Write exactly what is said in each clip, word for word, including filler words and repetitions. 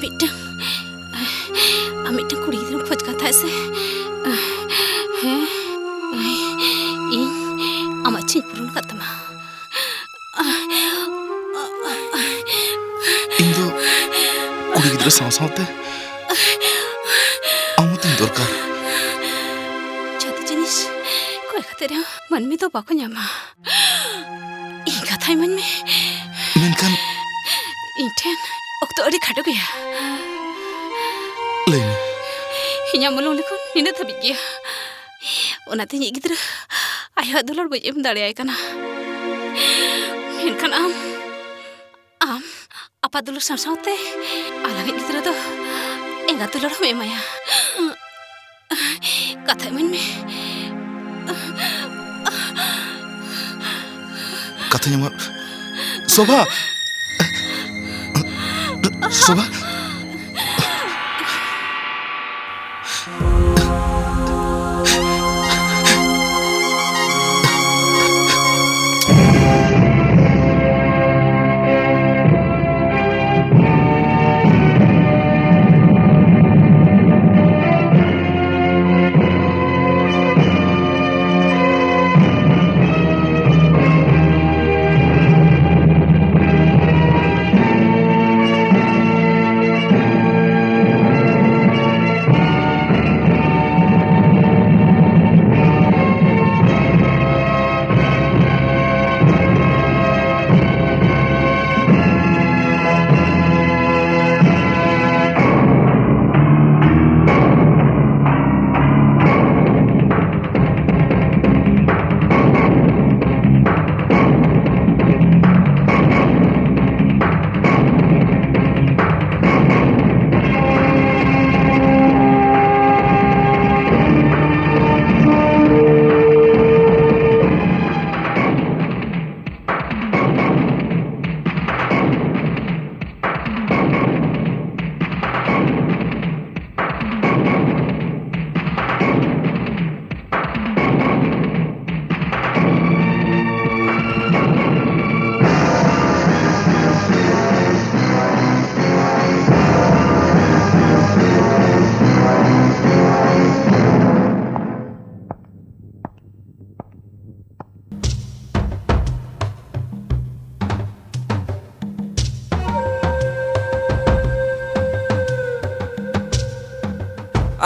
ᱢᱤᱫᱴᱟᱝ, ᱟᱢ ᱢᱤᱫᱴᱟᱝ ᱠᱩᱲᱤ ᱜᱤᱫᱽᱨᱟᱹᱢ ᱠᱷᱚᱡᱽ ᱠᱟᱱ ᱛᱟᱦᱮᱸᱫ ᱥᱮ? ᱦᱮᱸ, ᱤᱧ ᱟᱢᱟᱜ ᱤᱪᱪᱷᱟᱹᱧ ᱯᱩᱨᱩᱱ ᱟᱠᱟᱫ ᱛᱟᱢᱟ᱾ ᱤᱧ ᱫᱚ ᱠᱩᱲᱤ ᱜᱤᱫᱽᱨᱟᱹ ᱥᱟᱶ ᱥᱟᱶᱛᱮ ᱟᱢ ᱦᱚᱸ ᱛᱤᱧ ᱫᱚᱨᱠᱟᱨ᱾ ᱡᱚᱛᱚ ᱡᱤᱱᱤᱥ ᱠᱚᱭ ᱠᱟᱛᱮ ᱨᱮᱦᱚᱸ ᱢᱟᱹᱱᱢᱤ ᱫᱚ ᱵᱟᱠᱚ ᱧᱟᱢᱟ᱾ ᱤᱧ ᱠᱟᱛᱷᱟ ᱤᱢᱟᱹᱧ ᱢᱮ᱾ ᱢᱮᱱᱠᱷᱟᱱ ᱤᱧ ᱴᱷᱮᱱ ᱚᱠᱛᱚ ᱟᱹᱰᱤ ᱠᱷᱟᱴᱚ ᱜᱮᱭᱟ᱾ ᱞᱟᱹᱭ ᱢᱮ᱾ ᱤᱧᱟᱹᱜ ᱢᱚᱞᱚᱝ ᱞᱤᱠᱷᱚᱱ ᱱᱤᱱᱟᱹᱜ ᱫᱷᱟᱹᱵᱤᱡ ᱜᱮᱭᱟ᱾ ᱚᱱᱟᱛᱮ ᱤᱧᱤᱡ ᱜᱤᱫᱽᱨᱟᱹ ᱟᱭᱳᱣᱟᱜ ᱫᱩᱞᱟᱹᱲ ᱵᱟᱹᱧ ᱮᱢ ᱫᱟᱲᱮᱭᱟᱭ ᱠᱟᱱᱟ᱾ ᱢᱮᱱᱠᱷᱟᱱ ᱟᱢ, ᱟᱢ ᱟᱯᱟ ᱫᱩᱞᱟᱹᱲ ᱥᱟᱶ ᱥᱟᱶᱛᱮ ᱟᱞᱟᱝᱤᱡ ᱜᱤᱫᱽᱨᱟᱹ ᱫᱚ ᱮᱸᱜᱟᱛ ᱫᱩᱞᱟᱹᱲ ᱦᱚᱸᱢ ᱮᱢᱟᱭᱟ᱾ ᱠᱟᱛᱷᱟ ᱤᱢᱟᱹᱧ ᱢᱮ᱾ ᱠᱟᱛᱷᱟᱧ ᱮᱢᱟ᱾ ᱥᱳᱵᱷᱟ! ᱥᱳᱵᱷᱟ!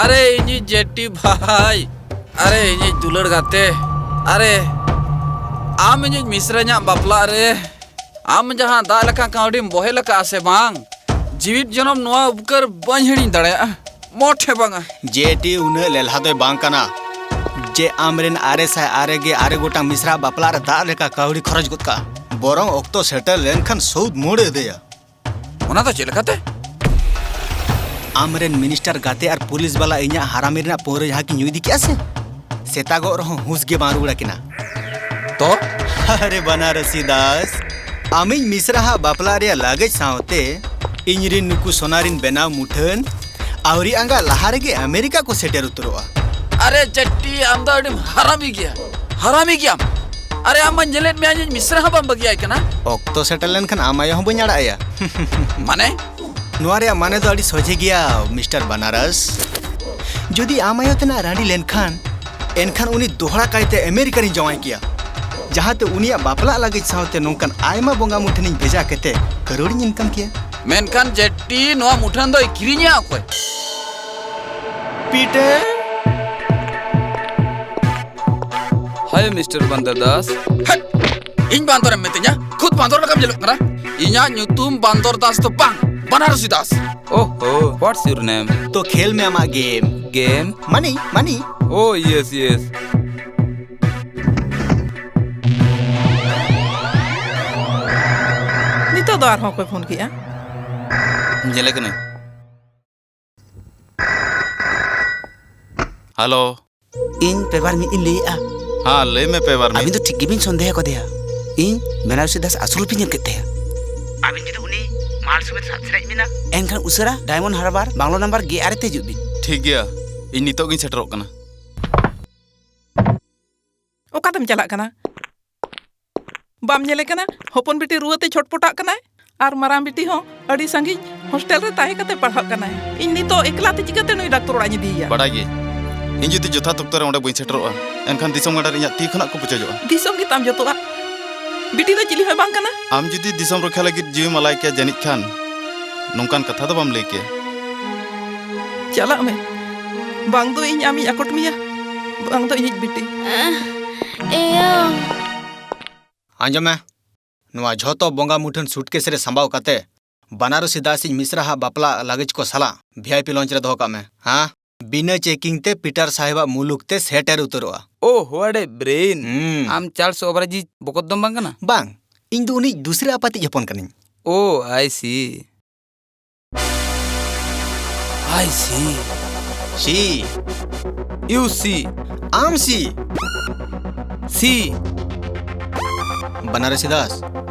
ᱟᱨᱮ ᱤᱧᱤᱡ ᱡᱮᱴᱤ ᱵᱷᱟᱭ, ᱟᱨᱮ ᱤᱧᱤᱡ ᱫᱩᱞᱟᱹᱲ ᱜᱟᱛᱮ, ᱟᱨᱮ ᱟᱢ ᱤᱧᱤᱡ ᱢᱤᱥᱨᱟᱧᱟᱜ ᱵᱟᱯᱞᱟ ᱨᱮ ᱟᱢ ᱡᱟᱦᱟᱸ ᱫᱟᱜ ᱞᱮᱠᱟ ᱠᱟᱹᱣᱰᱤᱢ ᱵᱚᱦᱮᱞ ᱟᱠᱟᱫᱼᱟ ᱥᱮ ᱵᱟᱝ, ᱡᱤᱣᱤᱫ ᱡᱚᱱᱚᱢ ᱱᱚᱣᱟ ᱩᱯᱠᱟᱹᱨ ᱵᱟᱹᱧ ᱦᱤᱲᱤᱧ ᱫᱟᱲᱮᱭᱟᱜᱼᱟ, ᱢᱚᱴᱷᱮ ᱵᱟᱝᱟ᱾ ᱡᱮᱴᱤ ᱩᱱᱟᱹᱜ ᱞᱮᱞᱦᱟ ᱫᱚᱭ ᱵᱟᱝ ᱠᱟᱱᱟ ᱡᱮ ᱟᱢᱨᱮᱱ ᱟᱨᱮ ᱥᱟᱭ ᱟᱨᱮ ᱜᱮ ᱟᱨᱮ ᱜᱚᱴᱟᱝ ᱢᱤᱥᱨᱟ ᱵᱟᱯᱞᱟ ᱨᱮ ᱫᱟᱜ ᱞᱮᱠᱟ ᱠᱟᱹᱣᱰᱤ ᱠᱷᱚᱨᱚᱪ ᱜᱚᱫ ᱠᱟᱜᱼᱟ᱾ ᱵᱚᱨᱚᱝ ᱚᱠᱛᱚ ᱥᱮᱴᱮᱨ ᱞᱮᱱᱠᱷᱟᱱ ᱥᱩᱫ ᱢᱩᱲ ᱟᱹᱫᱟᱹᱭᱟ᱾ ᱚᱱᱟ ᱫᱚ ᱪᱮᱫ ᱞᱮᱠᱟᱛᱮ? ᱟᱢᱨᱮᱱ ᱢᱤᱱᱤᱥᱴᱟᱨ ᱜᱟᱛᱮ ᱟᱨ ᱯᱩᱞᱤᱥ ᱵᱟᱞᱟ ᱤᱧᱟᱜ ᱦᱟᱨᱟᱢᱤ ᱨᱮᱱᱟᱜ ᱯᱟᱹᱣᱨᱟᱹ ᱡᱟᱦᱟᱸ ᱠᱤᱱ ᱧᱩ ᱤᱫᱤ ᱠᱮᱜᱼᱟ ᱥᱮ, ᱥᱮᱛᱟᱜᱚᱜ ᱨᱮᱦᱚᱸ ᱦᱩᱸᱥ ᱜᱮ ᱵᱟᱝ ᱨᱩᱣᱟᱹᱲ ᱟᱹᱠᱤᱱᱟ᱾ ᱛᱚ? ᱟᱨᱮ ᱵᱟᱱᱟᱨᱚᱥᱤ ᱫᱟᱥ, ᱟᱢᱤᱡ ᱢᱤᱥᱨᱟ ᱦᱟᱜ ᱵᱟᱯᱞᱟ ᱨᱮᱭᱟᱜ ᱞᱟᱜᱟᱡ ᱥᱟᱶᱛᱮ ᱤᱧᱨᱤᱱ ᱱᱩᱠᱩ ᱥᱚᱱᱟ ᱨᱤᱱ ᱵᱮᱱᱟᱣ ᱢᱩᱴᱷᱟᱹᱱ ᱟᱹᱣᱨᱤ ᱟᱸᱜᱟ ᱞᱟᱦᱟ ᱨᱮᱜᱮ ᱟᱢᱮᱨᱤᱠᱟ ᱠᱚ ᱥᱮᱴᱮᱨ ᱩᱛᱟᱹᱨᱚᱜᱼᱟ᱾ ᱟᱨᱮ ᱡᱮᱴᱤ, ᱟᱢ ᱫᱚ ᱟᱹᱰᱤᱢ ᱦᱟᱨᱟᱢᱤ ᱜᱮᱭᱟ, ᱦᱟᱨᱟᱢᱤ ᱜᱮᱭᱟᱢ᱾ ᱟᱨᱮ ᱟᱢ ᱢᱟ ᱧᱮᱞᱮᱫ ᱢᱮᱭᱟ ᱤᱧᱤᱡ ᱢᱤᱥᱨᱟ ᱦᱚᱸ ᱵᱟᱢ ᱵᱟᱹᱜᱤᱭᱟᱭ ᱠᱟᱱᱟ᱾ ᱚᱠᱛᱚ ᱥᱮᱴᱮᱨ ᱞᱮᱱᱠᱷᱟᱱ ᱟᱢ ᱟᱭᱳ ᱦᱚᱸ ᱵᱟᱹᱧ ᱟᱲᱟᱜ ᱟᱭᱟ᱾ ᱢᱟᱱᱮ? ᱱᱚᱣᱟ ᱨᱮᱭᱟᱜ ᱢᱟᱱᱮ ᱫᱚ ᱟᱹᱰᱤ ᱥᱚᱡᱷᱮ ᱜᱮᱭᱟ, ᱢᱤᱥᱴᱟᱨ ᱵᱟᱱᱟᱨᱟᱥ᱾ ᱡᱩᱫᱤ ᱟᱢ ᱟᱭᱳ ᱛᱮᱱᱟᱜ ᱨᱟᱺᱰᱤ ᱞᱮᱱᱠᱷᱟᱱ, ᱮᱱᱠᱷᱟᱱ ᱩᱱᱤ ᱫᱚᱦᱲᱟ ᱠᱟᱭᱛᱮ ᱟᱢᱮᱨᱤᱠᱟ ᱨᱤᱧ ᱡᱟᱶᱟᱭ ᱠᱮᱭᱟ, ᱡᱟᱦᱟᱸᱛᱮ ᱩᱱᱤᱭᱟᱜ ᱵᱟᱯᱞᱟᱜ ᱞᱟᱹᱜᱤᱫ ᱥᱟᱶᱛᱮ ᱱᱚᱝᱠᱟᱱ ᱟᱭᱢᱟ ᱵᱚᱸᱜᱟ ᱢᱩᱴᱷᱟᱹᱱᱤᱧ ᱵᱷᱮᱡᱟ ᱠᱟᱛᱮ ᱠᱟᱹᱨᱩᱲᱤᱧ ᱤᱱᱠᱟᱢ ᱠᱮᱭᱟ᱾ ᱢᱮᱱᱠᱷᱟᱱ ᱡᱮᱴᱤ, ᱱᱚᱣᱟ ᱢᱩᱴᱷᱟᱹᱱ ᱫᱚᱭ ᱠᱤᱨᱤᱧᱟ ᱚᱠᱚᱭ? ᱯᱤᱴᱟᱨ᱾ ᱦᱟᱭ, ᱢᱤᱥᱴᱟᱨ ᱵᱟᱱᱫᱚᱨ ᱫᱟᱥ᱾ ᱦᱮᱴ! ᱤᱧ ᱵᱟᱱᱫᱚᱨᱮᱢ ᱢᱤᱛᱟᱹᱧᱟ? ᱠᱷᱩᱫ ᱵᱟᱱᱫᱚᱨ ᱞᱮᱠᱟᱢ ᱧᱮᱞᱚᱜ ᱠᱟᱱᱟ᱾ ᱤᱧᱟᱜ ᱧᱩᱛᱩᱢ ᱵᱟᱱᱫᱚᱨ ᱫᱟᱥ ᱫᱚ ᱵᱟᱝ, ᱵᱟᱱᱟᱨᱚᱥᱤ ᱫᱟᱥ᱾ ᱳᱦᱳ, what's your name? ᱛᱚ ᱠᱷᱮᱞ ᱢᱮ ᱟᱢᱟᱜ ᱜᱮᱢ᱾ ᱜᱮᱢ? ᱢᱟᱱᱤ, ᱢᱟᱱᱤ᱾ ᱳ, ᱤᱭᱮᱥ, ᱤᱭᱮᱥ᱾ ᱱᱤᱛᱚᱜ ᱫᱚ ᱟᱨᱦᱚᱸ ᱚᱠᱚᱭ ᱯᱷᱳᱱ ᱠᱮᱜᱼᱟ? ᱧᱮᱞᱮ ᱠᱟᱹᱱᱟᱹᱧ᱾ ᱦᱮᱞᱳ᱾ ᱤᱧ ᱯᱮᱵᱟᱨ ᱢᱤᱫ ᱤᱧ ᱞᱟᱹᱭᱮᱜᱼᱟ᱾ ᱦᱮᱸ, ᱞᱟᱹᱭ ᱢᱮ ᱯᱮᱵᱟᱨ ᱢᱤᱫ᱾ ᱟᱹᱵᱤᱱ ᱫᱚ ᱴᱷᱤᱠ ᱜᱮᱵᱤᱱ ᱥᱚᱱᱫᱮᱦ ᱟᱠᱟᱫᱮᱭᱟ᱾ ᱤᱧ ᱵᱮᱱᱟᱨᱚᱥᱤ ᱫᱟᱥ ᱟᱥᱚᱞ ᱯᱮ ᱧᱮᱞ ᱠᱮᱫ ᱛᱟᱭᱟ᱾ ᱟᱹᱵᱤᱱ ᱡᱩᱫᱤ ᱩᱱᱤ ᱢᱟᱞ ᱥᱚᱢᱮᱛ ᱥᱟᱵ ᱥᱟᱱᱟᱭᱮᱫ ᱵᱤᱱᱟ, ᱮᱱᱠᱷᱟᱱ ᱩᱥᱟᱹᱨᱟ ᱰᱟᱭᱢᱚᱱᱰ ᱦᱟᱨᱵᱟᱨ ᱵᱟᱝᱞᱳ ᱱᱟᱢᱵᱟᱨ ᱜᱮ ᱟᱨᱮ ᱛᱮ ᱦᱤᱡᱩᱜ ᱵᱤᱱ᱾ ᱴᱷᱤᱠ ᱜᱮᱭᱟ, ᱤᱧ ᱱᱤᱛᱚᱜ ᱜᱤᱧ ᱥᱮᱴᱮᱨᱚᱜ ᱠᱟᱱᱟ᱾ ᱚᱠᱟᱛᱮᱢ ᱪᱟᱞᱟᱜ ᱠᱟᱱᱟ? ᱵᱟᱢ ᱧᱮᱞᱮ ᱠᱟᱱᱟ? ᱦᱚᱯᱚᱱ ᱵᱤᱴᱤ ᱨᱩᱣᱟᱹᱛᱮ ᱪᱷᱚᱴᱯᱚᱴᱟᱜ ᱠᱟᱱᱟᱭ ᱟᱨ ᱢᱟᱨᱟᱝ ᱵᱤᱴᱤ ᱦᱚᱸ ᱟᱹᱰᱤ ᱥᱟᱺᱜᱤᱧ ᱦᱳᱥᱴᱮᱞ ᱨᱮ ᱛᱟᱦᱮᱸ ᱠᱟᱛᱮ ᱯᱟᱲᱦᱟᱜ ᱠᱟᱱᱟᱭ᱾ ᱤᱧ ᱱᱤᱛᱚᱜ ᱮᱠᱞᱟ ᱛᱮ ᱪᱤᱠᱟᱹᱛᱮ ᱱᱩᱭ ᱰᱟᱠᱛᱚᱨ ᱚᱲᱟᱜ ᱤᱧ ᱤᱫᱤᱭᱮᱭᱟ? ᱵᱟᱰᱟᱭ ᱜᱮ, ᱤᱧ ᱡᱩᱫᱤ ᱡᱚᱛᱷᱟᱛ ᱚᱠᱛᱚ ᱨᱮ ᱚᱸᱰᱮ ᱵᱟᱹᱧ ᱥᱮᱴᱮᱨᱚᱜᱼᱟ, ᱮᱱᱠᱷᱟᱱ ᱫᱤᱥᱚᱢ ᱜᱟᱰᱟ ᱨᱮ ᱤᱧᱟᱹᱜ ᱛᱤ ᱠᱷᱚᱱᱟᱜ ᱠᱚ ᱯᱩᱪᱟᱹᱡᱚᱜᱼᱟ᱾ ᱫᱤᱥᱚᱢ ᱜᱮᱛᱟᱢ ᱡᱚᱛᱚᱣᱟᱜ᱾ ᱵᱤᱴᱤ ᱫᱚ ᱪᱤᱞᱤ ᱦᱚᱸᱭ ᱵᱟᱝ ᱠᱟᱱᱟ᱾ ᱟᱢ ᱡᱩᱫᱤ ᱫᱤᱥᱚᱢ ᱨᱚᱠᱷᱟ ᱞᱟᱹᱜᱤᱫ ᱡᱤᱣᱤᱢ ᱟᱞᱟᱭ ᱠᱮᱭᱟ, ᱡᱟᱹᱱᱤᱡ ᱠᱷᱟᱱ ᱱᱚᱝᱠᱟᱱ ᱠᱟᱛᱷᱟ ᱫᱚ ᱵᱟᱢ ᱞᱟᱹᱭ ᱠᱮᱭᱟ᱾ ᱪᱟᱞᱟᱜ ᱢᱮ᱾ ᱵᱟᱝ ᱫᱚ ᱤᱧ ᱟᱢᱤᱧ ᱟᱠᱚᱴ ᱢᱮᱭᱟ, ᱵᱟᱝ ᱫᱚ ᱤᱧᱤᱡ ᱵᱤᱴᱤ᱾ ᱮᱭᱟ᱾ ᱟᱸᱡᱚᱢ ᱢᱮ, ᱱᱚᱣᱟ ᱡᱷᱚᱛᱚ ᱵᱚᱸᱜᱟ ᱢᱩᱴᱷᱟᱹᱱ ᱥᱩᱴᱠᱮᱥ ᱨᱮ ᱥᱟᱢᱵᱟᱣ ᱠᱟᱛᱮ ᱵᱟᱱᱟᱨᱚᱥᱤ ᱫᱟᱥ ᱤᱧ ᱢᱤᱥᱨᱟ ᱦᱟᱜ ᱵᱟᱯᱞᱟ ᱞᱟᱜᱟᱡᱽ ᱠᱚ ᱥᱟᱞᱟᱜ ᱵᱷᱤ ᱟᱭ ᱯᱤ ᱞᱚᱧᱪ ᱨᱮ ᱫᱚᱦᱚ ᱠᱟᱜ ᱢᱮ᱾ ᱦᱮᱸ, ᱵᱤᱱᱟᱹ ᱪᱮᱠᱤᱝ ᱛᱮ ᱯᱤᱴᱟᱨ ᱥᱟᱦᱮᱵᱟᱜ ᱢᱩᱞᱩᱠ ᱛᱮ ᱥᱮᱴᱮᱨ ᱩᱛᱟᱹᱨᱚᱜᱼᱟ᱾ Oh, what a brain! ᱦᱩᱸ᱾ ᱟᱢ ᱪᱟᱨᱞᱥ ᱳᱵᱨᱟᱡᱤᱡ ᱵᱚᱠᱚᱛ ᱫᱚᱢ ᱵᱟᱝ ᱠᱟᱱᱟ? ᱵᱟᱝ, ᱤᱧ ᱫᱚ ᱩᱱᱤ ᱫᱩᱥᱨᱟ ᱟᱯᱟᱛᱤᱡ ᱦᱚᱯᱚᱱ ᱠᱟᱹᱱᱟᱹᱧ᱾ Oh, I see. I see. C. You see. ᱟᱢ ᱥᱤ᱾ ᱥᱤ᱾ ᱵᱟᱱᱟᱨᱚᱥᱤ ᱫᱟᱥ,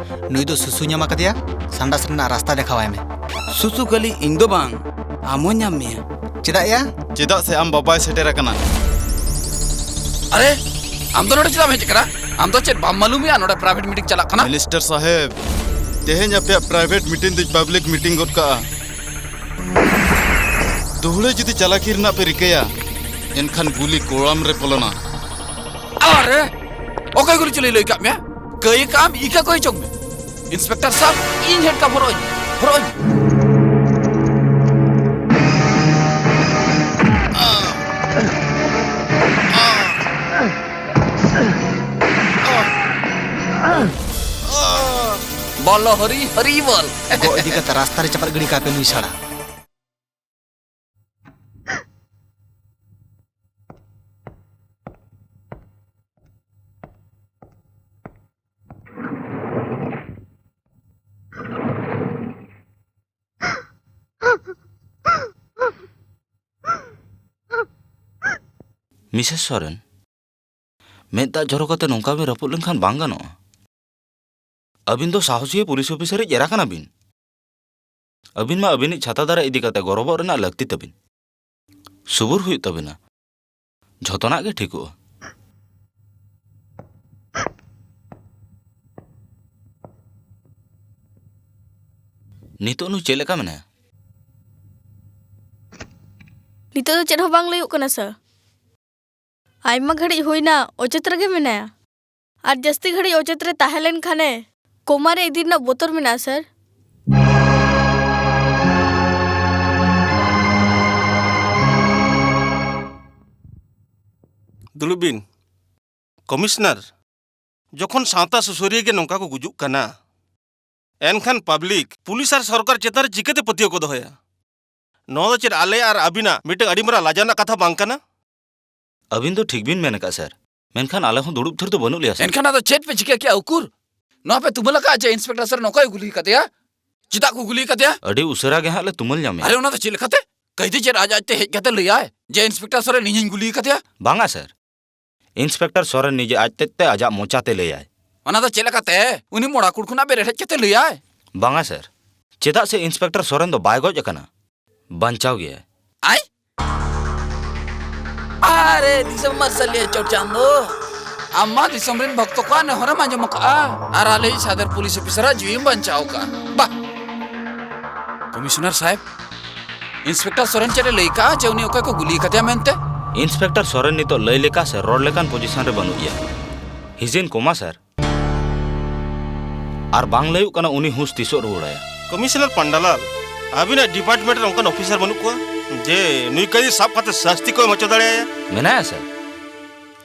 ᱱᱩᱭ ᱫᱚ ᱥᱩᱥᱩ ᱧᱟᱢ ᱟᱠᱟᱫᱮᱭᱟ, ᱥᱟᱱᱰᱟᱥ ᱨᱮᱱᱟᱜ ᱨᱟᱥᱛᱟ ᱫᱮᱠᱷᱟᱣᱟᱭ ᱢᱮ᱾ ᱥᱩᱥᱩ ᱠᱷᱟᱹᱞᱤ ᱤᱧ ᱫᱚ ᱵᱟᱝ, ᱟᱢ ᱦᱚᱸ ᱧᱟᱢ ᱢᱮᱭᱟ᱾ ᱪᱮᱫᱟᱜ ᱭᱟ? ᱪᱮᱫᱟᱜ ᱥᱮ ᱟᱢ ᱵᱟᱵᱟᱭ ᱥᱮᱴᱮᱨ ᱟᱠᱟᱱᱟ᱾ ᱟᱨᱮ, ᱟᱢ ᱫᱚ ᱱᱚᱰᱮ ᱪᱮᱫᱟᱜ ᱮᱢ ᱦᱮᱡ ᱟᱠᱟᱱᱟ? ᱟᱢ ᱫᱚ ᱪᱮᱫ ᱵᱟᱢ ᱢᱟᱞᱩᱢᱮᱭᱟ ᱱᱚᱰᱮ ᱯᱨᱟᱭᱵᱷᱮᱴ ᱢᱤᱴᱤᱝ ᱪᱟᱞᱟᱜ ᱠᱟᱱᱟ? ᱢᱤᱱᱤᱥᱴᱟᱨ ᱥᱟᱦᱮᱵ, ᱛᱮᱦᱮᱧ ᱟᱯᱮᱭᱟᱜ ᱯᱨᱟᱭᱵᱷᱮᱴ ᱢᱤᱴᱤᱝ ᱫᱚᱧ ᱯᱟᱵᱽᱞᱤᱠ ᱢᱤᱴᱤᱝ ᱜᱚᱫ ᱠᱟᱜᱼᱟ᱾ ᱫᱩᱦᱲᱟᱹ ᱡᱩᱫᱤ ᱪᱟᱞᱟᱠᱤ ᱨᱮᱱᱟᱜ ᱯᱮ ᱨᱤᱠᱟᱹᱭᱟ, ᱮᱱᱠᱷᱟᱱ ᱜᱩᱞᱤ ᱠᱚᱲᱟᱢ ᱨᱮ ᱵᱚᱞᱚᱱᱟ᱾ ᱟᱨᱮ, ᱚᱠᱚᱭ ᱜᱩᱞᱤ ᱪᱩᱞᱤ ᱞᱟᱹᱭ ᱠᱟᱜ ᱢᱮᱭᱟ? ᱠᱟᱹᱭ ᱠᱟᱜ ᱟᱢ, ᱤᱠᱟᱹ ᱠᱟᱹᱭ ᱪᱚᱝ ᱢᱮ᱾ ᱤᱱᱥᱯᱮᱠᱴᱚᱨ ᱥᱟᱵ, ᱤᱧ ᱦᱮᱰᱠᱟᱯ ᱦᱚᱨᱚᱜ ᱟᱹᱧ, ᱦᱚᱨᱚᱜ ᱟᱹᱧ᱾ ᱵᱚᱞᱚ ᱦᱚᱨᱤ, ᱦᱚᱨᱤ ᱵᱚᱞ᱾ ᱜᱚᱜ ᱤᱫᱤ ᱠᱟᱛᱮ ᱨᱟᱥᱛᱟ ᱨᱮ ᱪᱟᱯᱟᱫ ᱜᱤᱰᱤ ᱠᱟᱜ ᱯᱮ ᱱᱩᱭ ᱥᱟᱲᱟ᱾ ᱢᱤᱥᱮᱥ ᱥᱚᱨᱮᱱ, ᱢᱮᱫ ᱫᱟᱜ ᱡᱚᱨᱚ ᱠᱟᱛᱮ ᱱᱚᱝᱠᱟ ᱵᱤᱱ ᱨᱟᱹᱯᱩᱫ ᱞᱮᱱᱠᱷᱟᱱ ᱵᱟᱝ ᱜᱟᱱᱚᱜᱼᱟ᱾ ᱟᱹᱵᱤᱱ ᱫᱚ ᱥᱟᱦᱚᱥᱤᱭᱟᱹ ᱯᱩᱞᱤᱥ ᱚᱯᱷᱤᱥᱟᱨ ᱤᱡ ᱮᱨᱟ ᱠᱟᱱᱟ ᱵᱤᱱ᱾ ᱟᱹᱵᱤᱱ ᱢᱟ ᱟᱹᱵᱤᱱᱤᱡ ᱪᱷᱟᱛᱟ ᱫᱟᱨᱮ ᱤᱫᱤ ᱠᱟᱛᱮ ᱜᱚᱨᱚᱵᱚᱜ ᱨᱮᱱᱟᱜ ᱞᱟᱹᱠᱛᱤ ᱛᱟᱹᱵᱤᱱ᱾ ᱥᱩᱵᱩᱨ ᱦᱩᱭᱩᱜ ᱛᱟᱹᱵᱤᱱᱟ᱾ ᱡᱷᱚᱛᱚᱱᱟᱜ ᱜᱮ ᱴᱷᱤᱠᱚᱜᱼᱟ᱾ ᱱᱤᱛᱚᱜ ᱱᱩᱭ ᱪᱮᱫ ᱞᱮᱠᱟ ᱢᱮᱱᱟᱭᱟ? ᱱᱤᱛᱚᱜ ᱫᱚ ᱪᱮᱫ ᱦᱚᱸ ᱵᱟᱝ ᱞᱟᱹᱭᱚᱜ ᱠᱟᱱᱟ, ᱥᱟᱨ᱾ ᱟᱭᱢᱟ ᱜᱷᱟᱹᱲᱤᱡ ᱦᱩᱭᱱᱟ, ᱚᱪᱮᱛ ᱨᱮᱜᱮ ᱢᱮᱱᱟᱭᱟ᱾ ᱟᱨ ᱡᱟᱹᱥᱛᱤ ᱜᱷᱟᱹᱲᱤᱡ ᱚᱪᱮᱛ ᱨᱮ ᱛᱟᱦᱮᱸ ᱞᱮᱱ ᱠᱷᱟᱱᱮ ᱠᱳᱢᱟ ᱨᱮ ᱤᱫᱤ ᱨᱮᱱᱟᱜ ᱵᱚᱛᱚᱨ ᱢᱮᱱᱟᱜᱼᱟ, ᱥᱟᱨ᱾ ᱫᱩᱲᱩᱵ ᱵᱤᱱ᱾ ᱠᱚᱢᱤᱥᱚᱱᱟᱨ, ᱡᱚᱠᱷᱚᱱ ᱥᱟᱶᱛᱟ ᱥᱩᱥᱟᱹᱨᱤᱭᱟᱹ ᱜᱮ ᱱᱚᱝᱠᱟ ᱠᱚ ᱜᱩᱡᱩᱜ ᱠᱟᱱᱟ, ᱮᱱᱠᱷᱟᱱ ᱯᱟᱵᱽᱞᱤᱠ ᱯᱩᱞᱤᱥ ᱟᱨ ᱥᱚᱨᱠᱟᱨ ᱪᱮᱛᱟᱱ ᱨᱮ ᱪᱤᱠᱟᱹᱛᱮ ᱯᱟᱹᱛᱭᱟᱹᱣ ᱠᱚ ᱫᱚᱦᱚᱭᱟ? ᱱᱚᱣᱟ ᱫᱚ ᱪᱮᱫ ᱟᱞᱮ ᱟᱨ ᱟᱹᱵᱤᱱᱟᱜ ᱢᱤᱫᱴᱟᱝ ᱟᱹᱰᱤ ᱢᱟᱨᱟᱝ ᱞᱟᱡᱟᱣ ᱨᱮᱱᱟᱜ ᱠᱟᱛᱷᱟ ᱵᱟᱝ ᱠᱟᱱᱟ? ᱟᱹᱵᱤᱱ ᱫᱚ ᱴᱷᱤᱠ ᱵᱤᱱ ᱢᱮᱱ ᱟᱠᱟᱫᱼᱟ, ᱥᱟᱨ᱾ ᱢᱮᱱᱠᱷᱟᱱ ᱟᱞᱮ ᱦᱚᱸ ᱫᱩᱲᱩᱵ ᱛᱷᱤᱨ ᱫᱚ ᱵᱟᱹᱱᱩᱜ ᱞᱮᱭᱟ, ᱥᱟᱨ᱾ ᱮᱱᱠᱷᱟᱱ ᱟᱫᱚ ᱪᱮᱫ ᱯᱮ ᱪᱤᱠᱟᱹ ᱠᱮᱜᱼᱟ, ᱩᱠᱩᱨ? ᱱᱚᱣᱟ ᱯᱮ ᱛᱩᱢᱟᱹᱞ ᱟᱠᱟᱫᱼᱟ ᱡᱮ ᱤᱱᱥᱯᱮᱠᱴᱚᱨ ᱥᱚᱨᱮᱱ ᱚᱠᱚᱭ ᱜᱩᱞᱤ ᱠᱟᱫᱮᱭᱟ? ᱪᱮᱫᱟᱜ ᱠᱚ ᱜᱩᱞᱤ ᱠᱟᱫᱮᱭᱟ? ᱟᱹᱰᱤ ᱩᱥᱟᱹᱨᱟ ᱜᱮ ᱦᱟᱸᱜ ᱞᱮ ᱛᱩᱢᱟᱹᱞ ᱧᱟᱢᱮᱭᱟ᱾ ᱟᱨᱮ, ᱚᱱᱟ ᱫᱚ ᱪᱮᱫ ᱞᱮᱠᱟᱛᱮ? ᱠᱟᱹᱭᱫᱤ ᱪᱮᱫ ᱟᱡ ᱟᱡᱛᱮ ᱦᱮᱡ ᱠᱟᱛᱮ ᱞᱟᱹᱭᱟᱭ ᱡᱮ ᱤᱱᱥᱯᱮᱠᱴᱚᱨ ᱥᱚᱨᱮᱱ ᱤᱧᱤᱧ ᱜᱩᱞᱤ ᱠᱟᱫᱮᱭᱟ? ᱵᱟᱝᱟ, ᱥᱟᱨ᱾ ᱤᱱᱥᱯᱮᱠᱴᱚᱨ ᱥᱚᱨᱮᱱ ᱱᱤᱡᱮ ᱟᱡ ᱛᱮᱫ ᱛᱮ ᱟᱡᱟᱜ ᱢᱚᱪᱟ ᱛᱮ ᱞᱟᱹᱭᱟᱭ᱾ ᱚᱱᱟ ᱫᱚ ᱪᱮᱫ ᱞᱮᱠᱟᱛᱮ? ᱩᱱᱤ ᱢᱚᱲᱟ ᱠᱩᱲ ᱠᱷᱚᱱᱟᱜ ᱵᱮᱨᱮᱫ ᱦᱮᱡ ᱠᱟᱛᱮ ᱞᱟᱹᱭᱟᱭ? ᱵᱟᱝᱟ, ᱥᱟᱨ᱾ ᱪᱮᱫᱟᱜ ᱥᱮ ᱤᱱᱥᱯᱮᱠᱴᱚᱨ ᱥᱚᱨᱮᱱ ᱫᱚ ᱵᱟᱭ ᱜᱚᱡ ᱟᱠᱟᱱᱟ, ᱵᱟᱧᱪᱟᱣ ᱜᱮᱭᱟᱭ᱾ ᱟᱭ? ᱟᱨᱮ ᱫᱤᱥᱚᱢ ᱢᱟᱨᱥᱟᱞᱤᱭᱟᱹ ᱪᱚᱴ ᱪᱟᱸᱫᱚ, ᱟᱢ ᱢᱟ ᱫᱤᱥᱚᱢ ᱨᱮᱱ ᱵᱷᱚᱠᱛᱚ ᱠᱚᱣᱟᱜ ᱱᱮᱦᱚᱨᱮᱢ ᱟᱸᱡᱚᱢ ᱟᱠᱟᱜᱼᱟ, ᱟᱨ ᱟᱞᱮᱭᱤᱡ ᱥᱟᱫᱮᱨ ᱯᱩᱞᱤᱥ ᱚᱯᱷᱤᱥᱟᱨᱟᱜ ᱡᱤᱣᱤᱢ ᱵᱟᱧᱪᱟᱣ ᱟᱠᱟᱜᱼᱟ᱾ ᱵᱟ, ᱠᱚᱢᱤᱥᱚᱱᱟᱨ ᱥᱟᱦᱮᱵᱽ, ᱤᱱᱥᱯᱮᱠᱴᱚᱨ ᱥᱚᱨᱮᱱ ᱪᱮᱫ ᱮ ᱞᱟᱹᱭ ᱠᱟᱜᱼᱟ ᱡᱮ ᱩᱱᱤ ᱚᱠᱚᱭ ᱠᱚ ᱜᱩᱞᱤ ᱟᱠᱟᱫᱮᱭᱟ ᱢᱮᱱᱛᱮ? ᱤᱱᱥᱯᱮᱠᱴᱚᱨ ᱥᱚᱨᱮᱱ ᱱᱤᱛᱚᱜ ᱞᱟᱹᱭ ᱞᱮᱠᱟ ᱥᱮ ᱨᱚᱲ ᱞᱮᱠᱟᱱ ᱯᱚᱡᱤᱥᱚᱱ ᱨᱮ ᱵᱟᱹᱱᱩᱜ ᱮᱭᱟ᱾ He's in coma, ᱥᱟᱨ᱾ ᱟᱨ ᱵᱟᱝ ᱞᱟᱹᱭᱚᱜ ᱠᱟᱱᱟ ᱩᱱᱤ ᱦᱩᱸᱥ ᱛᱤᱥᱚᱜ ᱨᱩᱣᱟᱹᱲᱟᱭᱟ᱾ ᱠᱚᱢᱤᱥᱚᱱᱟᱨ ᱯᱟᱱᱰᱟᱞᱟᱞ, ᱟᱹᱵᱤᱱᱟᱜ ᱰᱤᱯᱟᱨᱴᱢᱮᱱᱴ ᱨᱮ ᱚᱱᱠᱟᱱ ᱚᱯᱷᱤᱥᱟᱨ ᱵᱟᱹᱱᱩᱜ ᱠᱚᱣᱟ ᱡᱮ ᱱᱩᱭ ᱠᱟᱹᱭᱫᱤ ᱥᱟᱵ ᱠᱟᱛᱮ ᱥᱟᱥᱛᱤ ᱠᱚ ᱮᱢ ᱦᱚᱪᱚ ᱫᱟᱲᱮᱭᱟᱭᱟ? ᱢᱮᱱᱟᱭᱟ, ᱥᱟᱨ᱾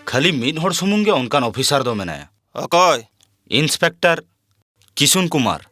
ᱠᱷᱟᱹᱞᱤ ᱢᱤᱫ ᱦᱚᱲ ᱥᱩᱢᱩᱝ ᱜᱮ ᱚᱱᱠᱟᱱ ᱚᱯᱷᱤᱥᱟᱨ ᱫᱚ ᱢᱮᱱᱟᱭᱟ᱾ ᱚᱠᱚᱭ? ᱤᱱᱥᱯᱮᱠᱴᱚᱨ ᱠᱤᱥᱩᱱ ᱠᱩᱢᱟᱨ᱾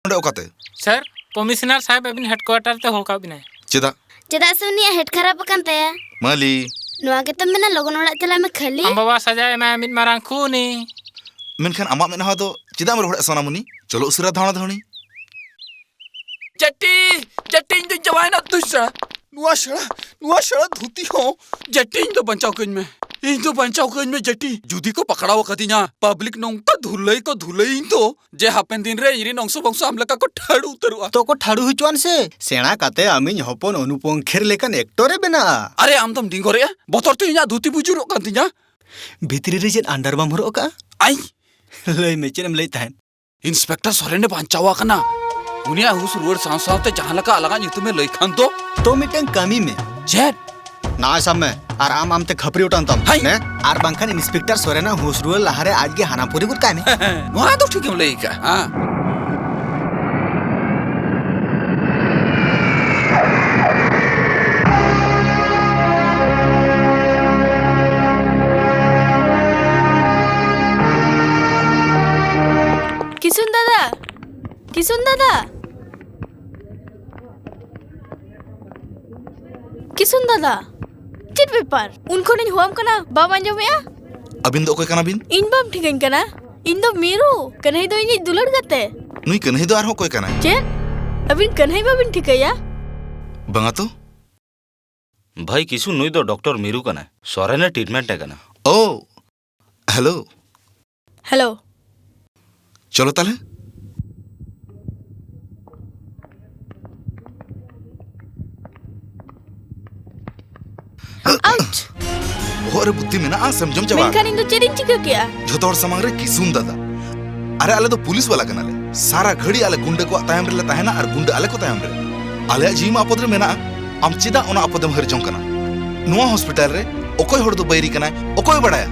ᱚᱸᱰᱮ ᱚᱠᱟᱛᱮ? ᱥᱟᱨ, ᱠᱚᱢᱤᱥᱚᱱᱟᱨ ᱥᱟᱦᱮᱵᱽ ᱟᱹᱵᱤᱱ ᱦᱮᱰᱠᱩᱣᱟᱴᱟᱨ ᱛᱮ ᱦᱚᱦᱚ ᱠᱟᱜ ᱵᱤᱱᱟᱭ᱾ ᱪᱮᱫᱟᱜ? ᱪᱮᱫᱟᱜ ᱥᱮ ᱩᱱᱤᱭᱟᱜ ᱦᱮᱰ ᱠᱷᱟᱨᱟᱯ ᱟᱠᱟᱱ ᱛᱟᱭᱟ᱾ ᱢᱟᱹᱞᱤ᱾ ᱱᱚᱣᱟ ᱜᱮᱛᱚᱢ ᱢᱮᱱᱟ ᱞᱚᱜᱚᱱ ᱚᱲᱟᱜ ᱪᱟᱞᱟᱜ ᱢᱮ ᱠᱷᱟᱹᱞᱤ? ᱟᱢ ᱵᱟᱵᱟ ᱥᱟᱡᱟᱣ ᱮᱢᱟᱭ ᱢᱤᱫ ᱢᱟᱨᱟᱝ ᱠᱷᱩᱱᱤ᱾ ᱢᱮᱱᱠᱷᱟᱱ ᱟᱢᱟᱜ ᱢᱮᱫᱦᱟ ᱫᱚ ᱪᱮᱫᱟᱜ ᱮᱢ ᱨᱚᱦᱚᱲᱮᱫ ᱥᱳᱱᱟᱢᱩᱱᱤ? ᱪᱚᱞᱚ ᱩᱥᱟᱹᱨᱟ ᱫᱷᱟᱣᱬᱟ ᱫᱷᱟᱹᱣᱬᱤ᱾ ᱡᱮᱴᱤ, ᱡᱮᱴᱤ, ᱤᱧ ᱫᱚᱧ ᱪᱟᱵᱟᱭᱮᱱᱟ ᱫᱩᱥᱨᱟ᱾ ᱱᱚᱣᱟ ᱥᱮᱬᱟ, ᱱᱚᱣᱟ ᱥᱮᱬᱟ ᱫᱷᱩᱛᱤ ᱦᱚᱸ᱾ ᱡᱮᱴᱤ, ᱤᱧ ᱫᱚ ᱵᱟᱧᱪᱟᱣ ᱠᱟᱹᱧ ᱢᱮ᱾ ᱤᱧ ᱫᱚ ᱵᱟᱧᱪᱟᱣ ᱠᱟᱹᱧ ᱢᱮ ᱡᱮᱴᱤ᱾ ᱡᱩᱫᱤ ᱠᱚ ᱯᱟᱠᱲᱟᱣ ᱟᱠᱟᱫᱤᱧᱟ, ᱯᱟᱵᱽᱞᱤᱠ ᱱᱚᱝᱠᱟ ᱫᱷᱩᱞᱟᱹᱭ ᱠᱚ ᱫᱷᱩᱞᱟᱹᱭᱤᱧ ᱫᱚ, ᱡᱮ ᱦᱟᱯᱮᱱ ᱫᱤᱱ ᱨᱮ ᱤᱧ ᱨᱮᱱ ᱚᱝᱥᱚ ᱵᱚᱝᱥᱚ ᱟᱢ ᱞᱮᱠᱟ ᱠᱚ ᱴᱷᱟᱹᱲᱩ ᱩᱛᱟᱹᱨᱚᱜᱼᱟ᱾ ᱛᱚ ᱠᱚ ᱴᱷᱟᱹᱲᱩ ᱦᱚᱪᱚᱣᱟᱱ ᱥᱮ, ᱥᱮᱬᱟ ᱠᱟᱛᱮ ᱟᱢᱤᱧ ᱦᱚᱯᱚᱱ ᱚᱱᱩᱯᱚᱝᱠᱷᱮᱨ ᱞᱮᱠᱟᱱ ᱮᱠᱴᱚᱨ ᱮ ᱵᱮᱱᱟᱜᱼᱟ᱾ ᱟᱨᱮ, ᱟᱢ ᱫᱚᱢ ᱰᱤᱝᱜᱚᱨᱮᱜᱼᱟ? ᱵᱚᱛᱚᱨ ᱛᱮ ᱤᱧᱟᱜ ᱫᱷᱩᱛᱤ ᱵᱩᱡᱩᱨᱚᱜ ᱠᱟᱱ ᱛᱤᱧᱟ᱾ ᱵᱷᱤᱛᱨᱤ ᱨᱮ ᱪᱮᱫ ᱟᱱᱰᱟᱨ ᱵᱟᱢ ᱦᱚᱨᱚᱜ ᱟᱠᱟᱜᱼᱟ? ᱟᱭ᱾ ᱞᱟᱹᱭ ᱢᱮ, ᱪᱮᱫ ᱮᱢ ᱞᱟᱹᱭᱮᱫ ᱛᱟᱦᱮᱸᱫ? ᱤᱱᱥᱯᱮᱠᱴᱚᱨ ᱥᱚᱨᱮᱱ ᱮ ᱵᱟᱧᱪᱟᱣ ᱟᱠᱟᱱᱟ᱾ ᱩᱱᱤᱭᱟᱜ ᱦᱩᱥ ᱨᱩᱣᱟᱹᱲ ᱥᱟᱶ ᱥᱟᱶᱛᱮ ᱡᱟᱦᱟᱸ ᱞᱮᱠᱟ ᱟᱞᱟᱝᱟᱜ ᱧᱩᱛᱩᱢ ᱮ ᱞᱟᱹᱭ ᱠᱷᱟᱱ ᱫᱚ᱾ ᱛᱚ ᱢᱤᱫᱴᱟᱝ ᱠᱟᱹᱢᱤ ᱢᱮ᱾ ᱪᱮᱫ? ᱱᱚᱜᱼᱚᱭ ᱥᱟᱵ ᱢᱮ, ᱟᱨ ᱟᱢ ᱟᱢᱛᱮ ᱠᱷᱟᱹᱯᱟᱹᱨᱤ ᱚᱴᱟᱝ ᱛᱟᱢ᱾ ᱦᱟᱭ᱾ ᱱᱮ, ᱟᱨ ᱵᱟᱝᱠᱷᱟᱱ ᱤᱱᱥᱯᱮᱠᱴᱚᱨ ᱥᱚᱨᱮᱱᱟᱜ ᱦᱩᱥ ᱨᱩᱣᱟᱹᱲ ᱞᱟᱦᱟᱨᱮ ᱟᱡ ᱜᱮ ᱦᱟᱱᱟ ᱯᱩᱨᱤ ᱜᱚᱫ ᱠᱟᱭ ᱢᱮ᱾ ᱱᱚᱣᱟ ᱫᱚ ᱴᱷᱤᱠ ᱮᱢ ᱞᱟᱹᱭ ᱟᱠᱟᱫᱼᱟ, ᱦᱮᱸ᱾ ᱠᱤᱥᱩᱱ ᱫᱟᱫᱟ, ᱠᱤᱥᱩᱱ ᱫᱟᱫᱟ, ᱠᱤᱥᱩᱱ ᱫᱟᱫᱟ, ᱪᱮᱫ ᱵᱮᱯᱟᱨ? ᱩᱱ ᱠᱷᱚᱱᱤᱧ ᱦᱚᱦᱚᱣᱟᱢ ᱠᱟᱱᱟ, ᱵᱟᱢ ᱟᱸᱡᱚᱢᱮᱜᱼᱟ? ᱟᱹᱵᱤᱱ ᱫᱚ ᱚᱠᱚᱭ ᱠᱟᱱᱟ ᱵᱤᱱ? ᱤᱧ ᱵᱟᱢ ᱴᱷᱤᱠᱟᱹᱧ ᱠᱟᱱᱟ? ᱤᱧ ᱫᱚ ᱢᱤᱨᱩ, ᱠᱟᱹᱱᱦᱟᱹᱭ ᱫᱚ ᱤᱧᱤᱡ ᱫᱩᱞᱟᱹᱲ ᱜᱟᱛᱮ᱾ ᱱᱩᱭ ᱠᱟᱹᱱᱦᱟᱹᱭ ᱫᱚ ᱟᱨᱦᱚᱸ ᱚᱠᱚᱭ ᱠᱟᱱᱟᱭ? ᱪᱮᱫ? ᱟᱹᱵᱤᱱ ᱠᱟᱹᱱᱦᱟᱹᱭ ᱵᱟᱵᱤᱱ ᱴᱷᱤᱠᱟᱹᱭᱟ? ᱵᱟᱝᱟ ᱛᱚ᱾ ᱵᱷᱟᱹᱭ ᱠᱤᱥᱩ, ᱱᱩᱭ ᱫᱚ ᱰᱚᱠᱴᱚᱨ ᱢᱤᱨᱩ ᱠᱟᱱᱟᱭ, ᱥᱚᱨᱮᱱᱮ ᱴᱨᱤᱴᱢᱮᱱᱴ ᱮ ᱠᱟᱱᱟ᱾ ᱳ, ᱦᱮᱞᱳ᱾ ᱦᱮᱞᱳ᱾ ᱪᱚᱞᱚ ᱛᱟᱦᱞᱮ᱾ ᱟᱣᱩᱪ! ᱵᱚᱦᱚᱜ ᱨᱮ ᱵᱩᱫᱽᱫᱷᱤ ᱢᱮᱱᱟᱜᱼᱟ ᱥᱮᱢ ᱡᱚᱢ ᱪᱟᱵᱟ ᱢᱮᱱᱠᱷᱟᱱ ᱟᱠᱟᱫᱟ? ᱤᱧ ᱫᱚ ᱪᱮᱫ ᱤᱧ ᱪᱤᱠᱟᱹ ᱠᱮᱜᱼᱟ? ᱡᱷᱚᱛᱚ ᱦᱚᱲ ᱥᱟᱢᱟᱝ ᱨᱮ ᱠᱤᱥᱩᱱ ᱫᱟᱫᱟ᱾ ᱟᱨᱮ, ᱟᱞᱮ ᱫᱚ ᱯᱩᱞᱤᱥ ᱵᱟᱞᱟ ᱠᱟᱱᱟᱞᱮ᱾ ᱥᱟᱨᱟ ᱜᱷᱟᱹᱲᱤ ᱟᱞᱮ ᱜᱩᱱᱰᱟᱹ ᱠᱚᱣᱟᱜ ᱛᱟᱭᱚᱢ ᱨᱮᱞᱮ ᱛᱟᱦᱮᱱᱟ ᱟᱨ ᱜᱩᱱᱰᱟᱹ ᱟᱞᱮ ᱠᱚ ᱛᱟᱭᱚᱢ ᱨᱮ᱾ ᱟᱞᱮᱭᱟᱜ ᱡᱤᱣᱤ ᱢᱟ ᱟᱯᱚᱫ ᱨᱮ ᱢᱮᱱᱟᱜᱼᱟ᱾ ᱟᱢ ᱪᱮᱫᱟᱜ ᱚᱱᱟ ᱟᱯᱚᱫᱮᱢ ᱦᱟᱹᱨ ᱡᱚᱝ ᱠᱟᱱᱟ? ᱱᱚᱣᱟ ᱦᱚᱥᱯᱤᱴᱟᱞ ᱨᱮ ᱚᱠᱚᱭ ᱦᱚᱲ ᱫᱚ ᱵᱟᱹᱭᱨᱤ ᱠᱟᱱᱟᱭ, ᱚᱠᱚᱭ ᱵᱟᱲᱟᱭᱟ?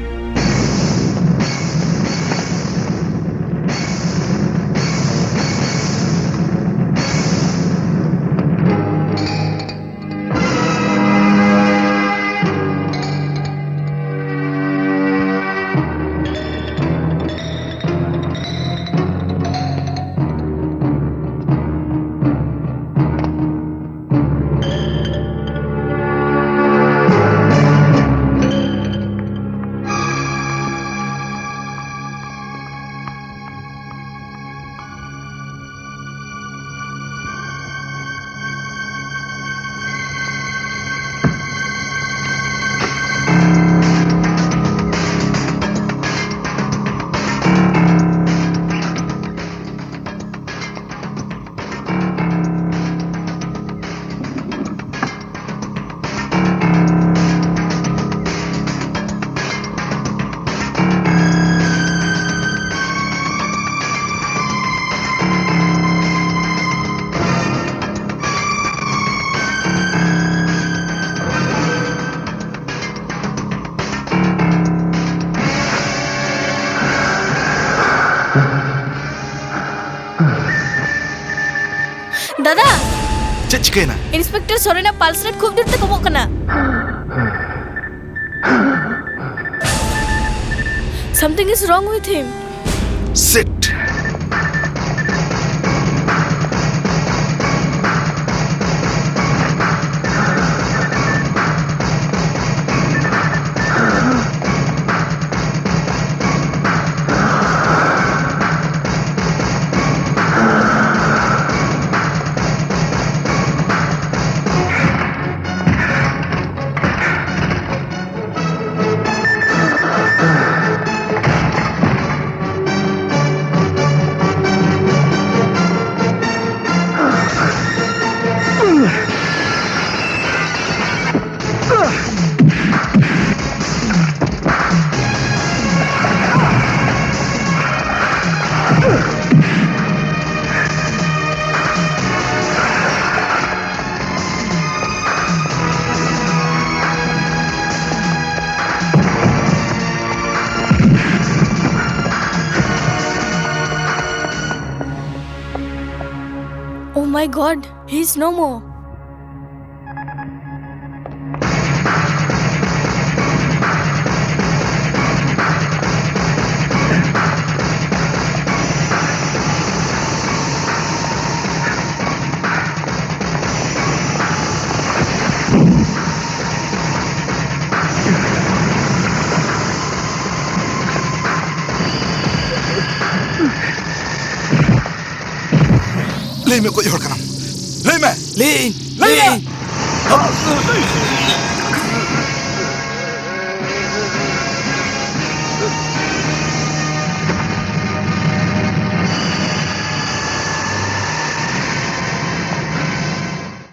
ᱫᱟᱫᱟ! ᱪᱮᱫ ᱪᱤᱠᱟᱹᱭᱮᱱᱟ? ᱤᱱᱥᱯᱮᱠᱴᱚᱨ ᱥᱚᱨᱮᱱᱟᱜ ᱯᱟᱞᱥ ᱨᱮᱴ ᱠᱷᱩᱵ ᱡᱳᱨ ᱛᱮ ᱠᱚᱢᱚᱜ ᱠᱟᱱᱟ᱾ Something is wrong with him. Sit. Oh my God, he's no more. ᱞᱟᱹᱭ ᱢᱮ, ᱚᱠᱚᱭ ᱦᱚᱲ ᱠᱟᱱᱟᱢ? ᱞᱟᱹᱭ ᱢᱮ᱾ ᱞᱟᱹᱭ ᱟᱹᱧ, ᱞᱟᱹᱭ ᱞᱟᱹᱭ ᱢᱮ᱾ ᱟᱹᱧ᱾